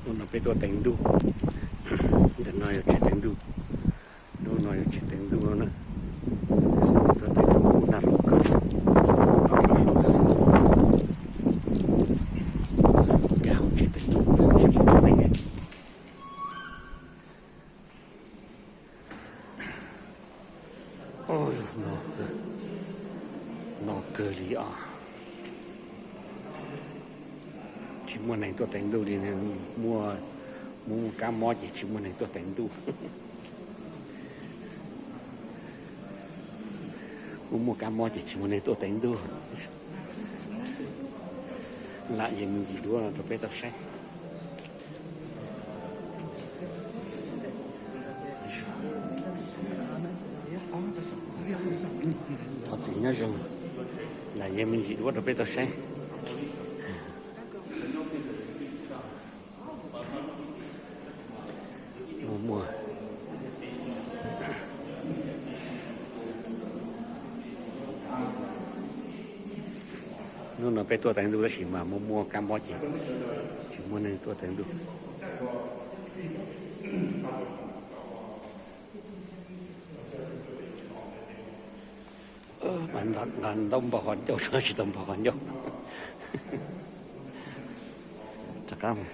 Hnub no peb tuaj teev ntuj, ntawm no yog tsev teev ntuj, hnub no yog tsev teev ntuj no na. Tuaj teev ntuj nag hlob kawg, nkag hauv tsev teev ntuj, no kawg li os. Tsis muaj neeg tuaj teev ntuj li, muaj, muaj kab mob ces tsis muaj neeg tuaj teev ntuj. Muaj, muaj kab mob ces tsis muaj neeg tuaj teev ntuj. Lam yees me ntsis duab no rau peb tau saib. Thov txim nyob zoo, lam yees me ntsis duab rau peb tau saib. Muaj, muaj. Hnub no peb tuaj teev ntuj tab sis mas muaj, muaj kab mob ces tsis muaj neeg tuaj teev ntuj. Nqa ntaub npau qhov ncauj, tsis tau npau qhov ncauj. Rov qab mus.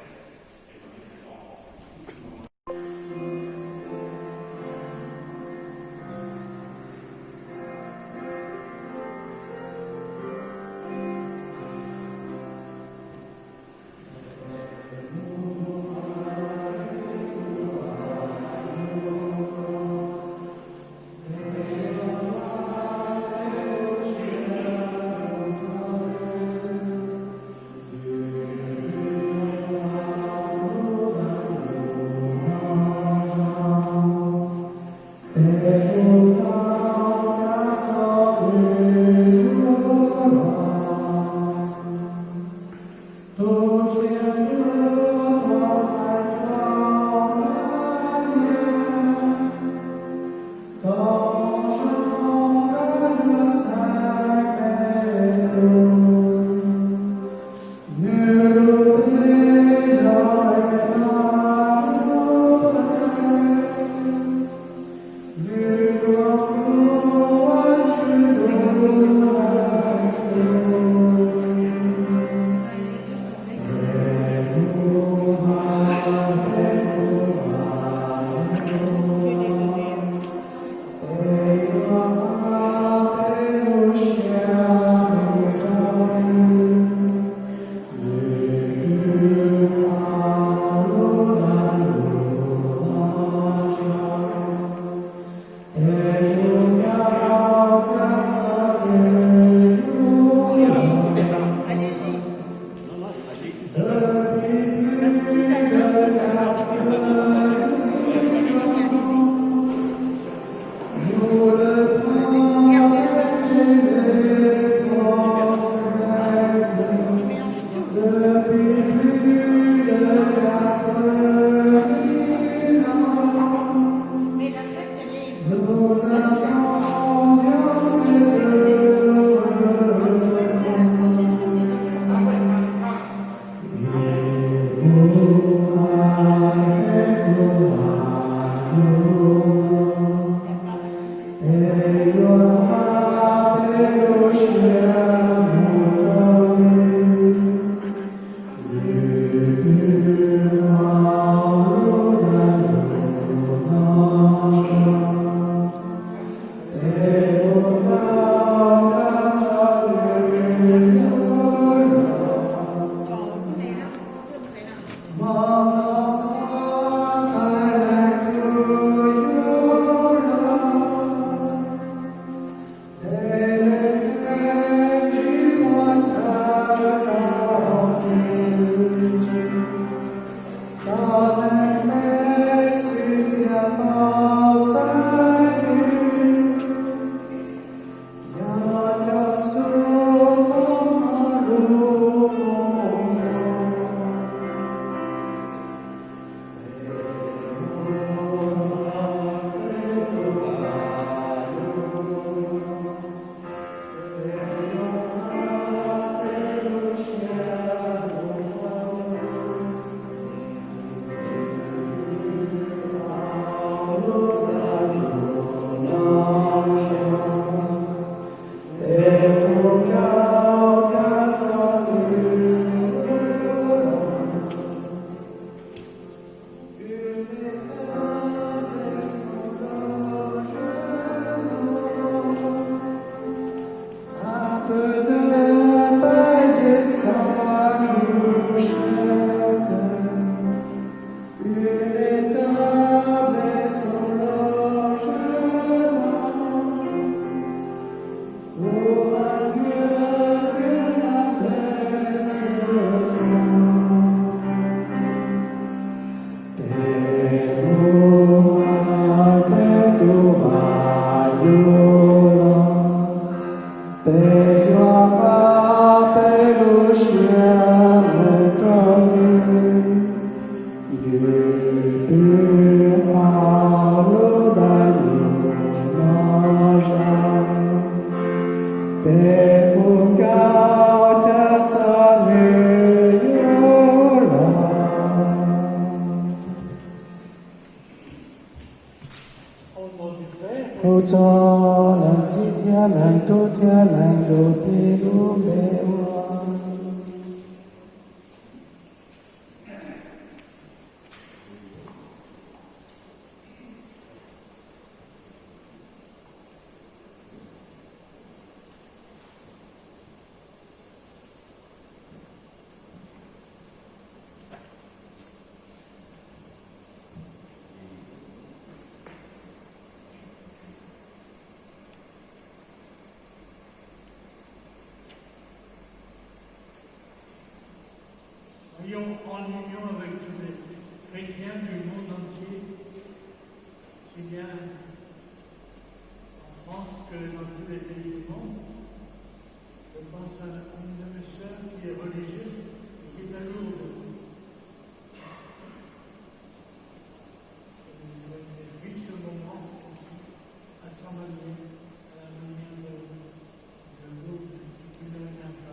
Peb yuav muab peb lub siab mus rau nws, nws twb haum lub ntaj num no zog. Peb mus nkaum caj txog nws yuav los. Hu txog Leej Txiv thiab Leej Tub thiab Leej Ntuj peb lub npe ua. Soyons en union avec tous les chrétiens du monde entier, aussi bien en France que dans tous les pays du monde. Je pense à une de mes sœurs qui est religieuse et qui est à Lourdes. Et je vis ce moment à sa manière, à la manière de, de Lourdes, qui est une manière de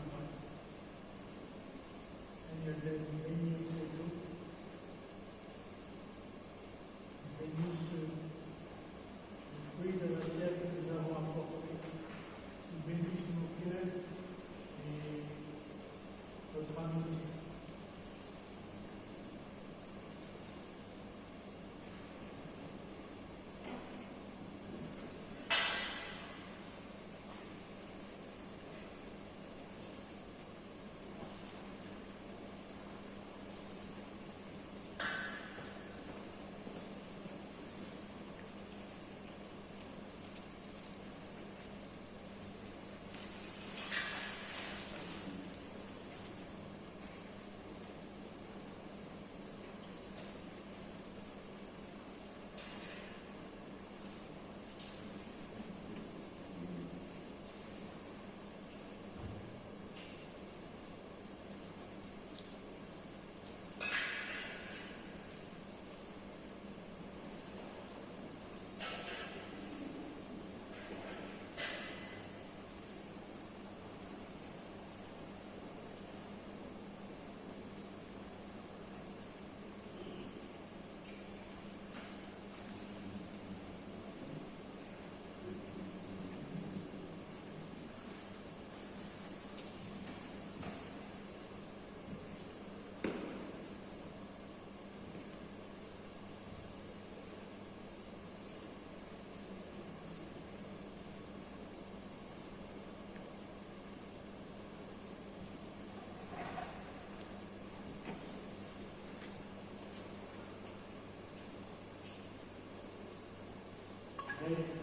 Seigneur, je bénis ce jour. Bénis ce, le fruit de la terre que nous avons apporté. Bénis nos cœurs et notre amitié.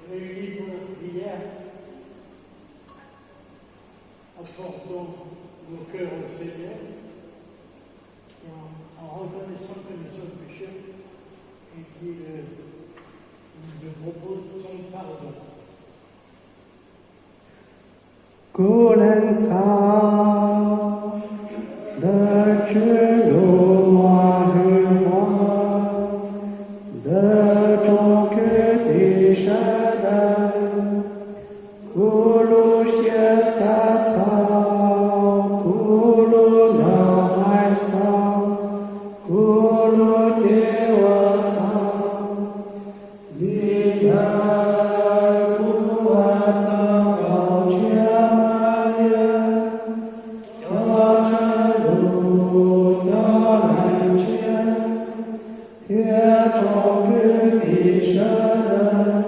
Réunis pour la prière, apportons nos cœurs au Seigneur, et en, en reconnaissant que nous sommes pécheurs et qu'il, euh, nous propose son pardon. Kuv lees txog ntawm Tswv lub muaj hwj huam, ntawm tsoom kwv tij sawv daws, kuv lub siab xav txog, kuv lub nco hais txog, kuv lub cev ua txog. Li ntawd kuv ua txog Npawg Ntshiab Mab Liab, cov tswv ntuj, cov leej ntshiab, thiab tso kwv tij sawv daws,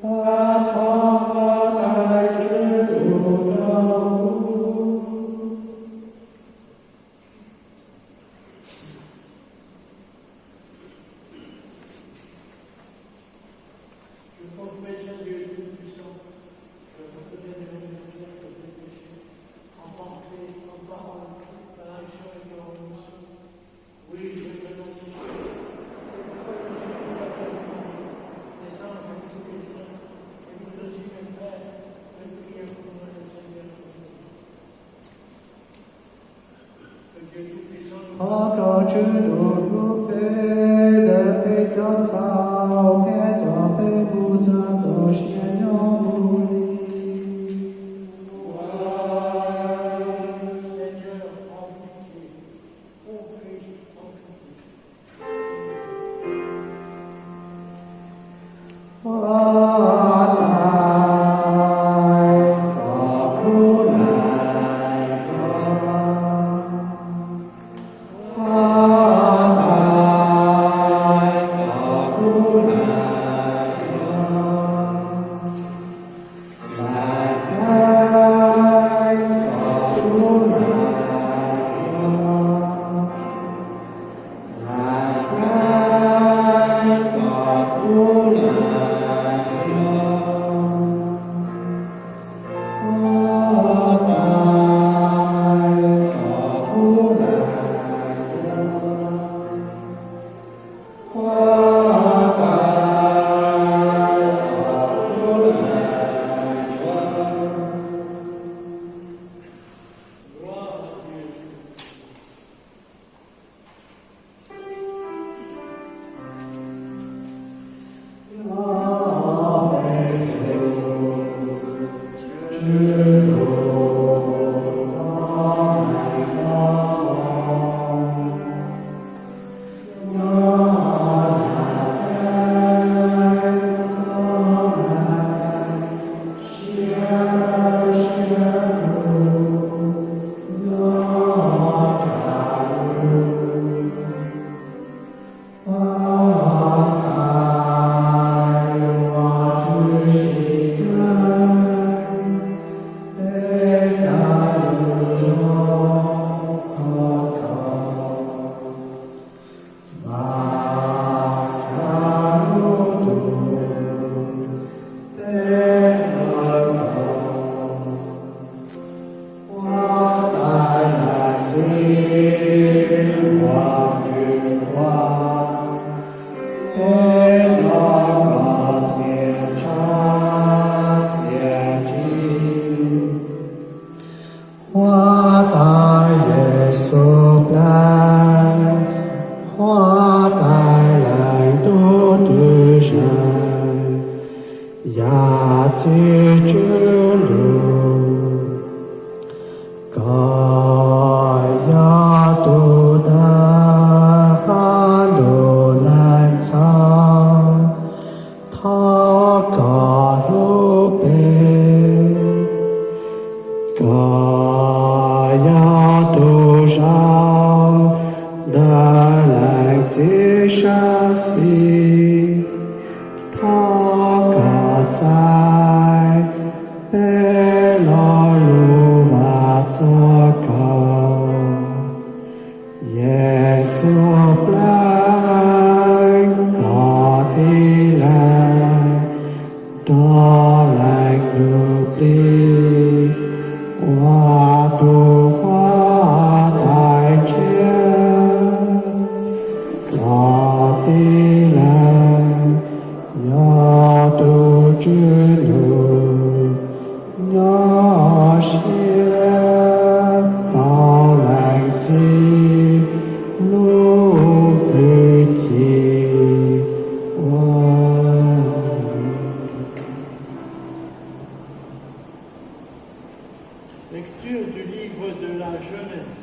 pab thov Huab Tais Tswv Ntuj rau kuv. Thov kom Tswv Ntuj hlub peb, ntawm peb cov txhaum thiab coj peb mus txog txoj sia nyob mus li. Huab Tais, koj khub neeg yuav. Huab Tais, koj khub neeg yuav. Leej Pleev, koj khub neeg yuav. Leej Pleev, koj khub neeg yuav. Huab Tais, koj khub neeg yuav. Huab Tais, koj khub neeg yuav. Vam khawv lub ntuj peb nrog koj, Huab Tais Leej Txiv uas lwm tus, peb nrog koj txias ntshav txias ntsig. Huab Tais Yexus Pleev, Huab Tais Leej Tub twg zeeg, yam txwv Tswv Ntuj, koj yog tus tawg qab ntuj neeg txhaum, thov koj hlub peb. Koj yog tus zaum ntawm Leej Txiv sab xis, thov koj txais peb lo lus vam txog koj. Yexus Pleev, koj tib leeg nrog Leej Ntuj Plig ua tus Huab Tais Ntshiab, koj tib leeg yog tus Tswv Ntuj nyob siab tau Leej Txiv lub hwj chim. Lecture du livre de la Genèse.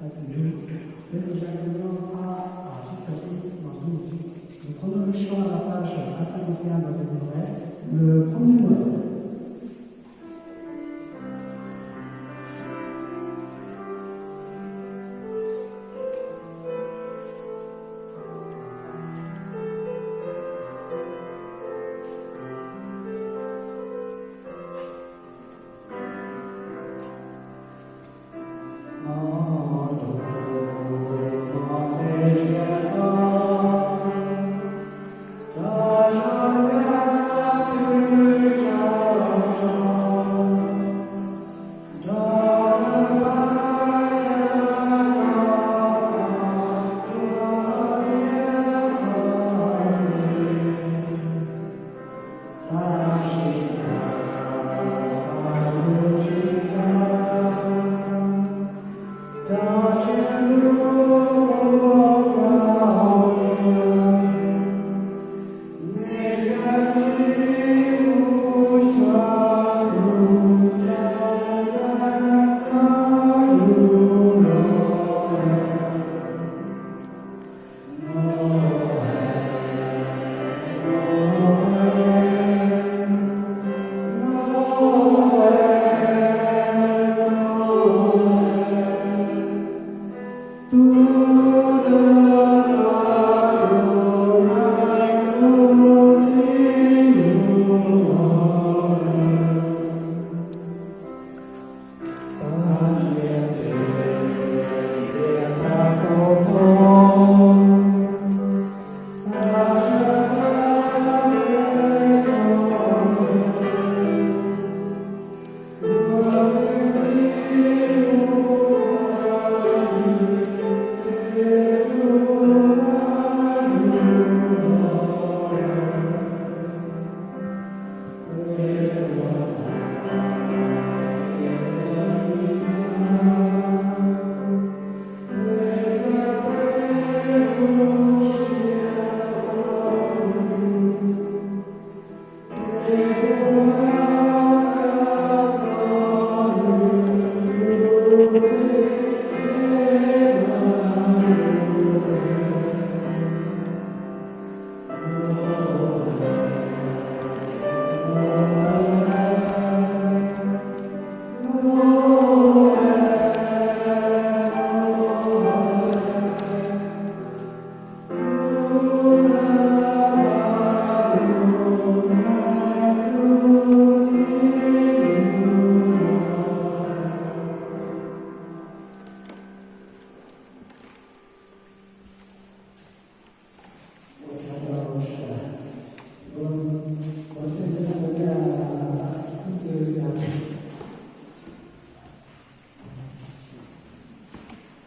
Peb tus zaj kawg nyob qab tsib caug ib no, nws qhov lub suab no pab sawv qab xab no tiag no, nws qhov nyuj lawm.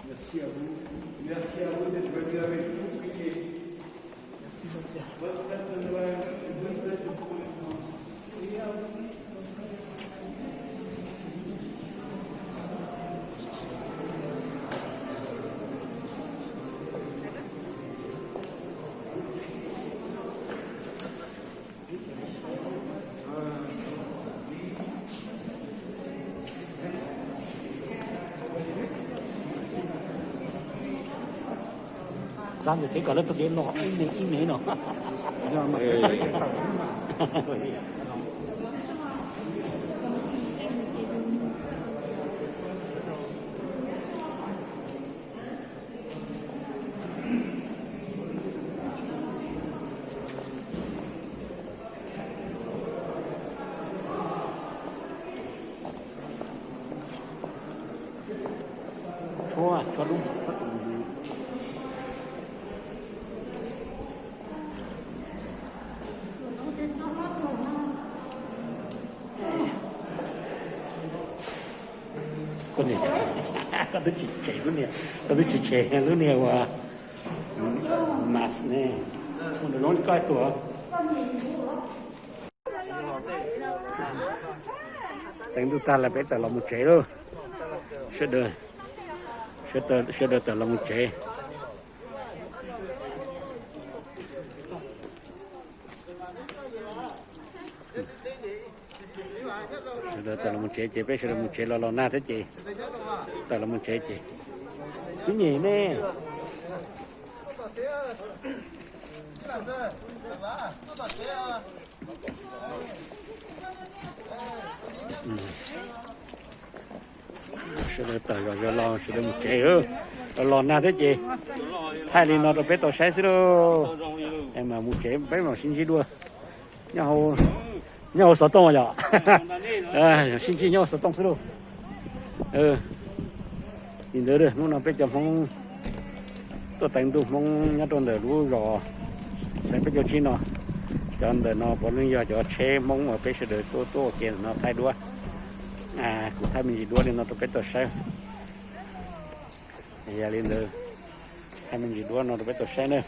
Merci à vous. Merci à vous d'être venus avec nous. Priez. Merci Jean-Pierre. Bonne fête de Noël et bonne fête de Renaissance. Et à vous aussi. Xav ntawm teb kom lawv tau kev los ib me ib me no. Tshuab, tshuab dub. Koj niam, koj twb tsis tshem lub niag, koj twb tsis tshem lub niag uas mas ne. Mus nram zoov li koj ib tug. Teev ntuj tag lawm peb tawm los mus tsev lauj. Sawv daws, sawv daws tawm los mus tsev. Sawv daws tawm los mus tsev ces peb sawv daws mus tsev los los nag thiab ces tawm los mus tsev ces. Nyem ne. Sawv daws tawm zom zaws los sawv daws mus tsev. Los nag thiab ces thaij li no rau peb tau saib xwb lauj. Mas mus tsev peb mam sib ntsib dua nyob hauv xov tooj yom. Sib ntsib nyob hauv xov tooj xwb lauj. Li ntawd hnub no peb cov Hmoob tuaj teev ntuj Hmoob nyob rau ntawm lub zos xeev peb caug tsib no. Cov ntawm no puav leej yog cov tsheb Hmoob uas peb sawv daws tuaj tuaj ua ke no thaij duab. Kuv thaij me ntsis duab li no rau peb tau saib. Yog li ntawd, thaij me ntsis duab no rau peb tau saib na.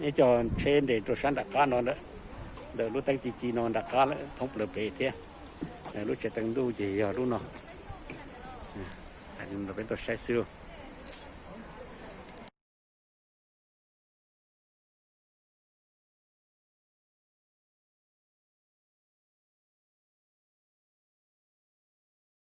Ib co tsheb nres rau sab nram qab no, ntawm lub teeb ci ci no nram qab thoob plaws pem thiab. Lub tsev teev ntuj ces yog lub no. Hais li no peb tau saib xwb.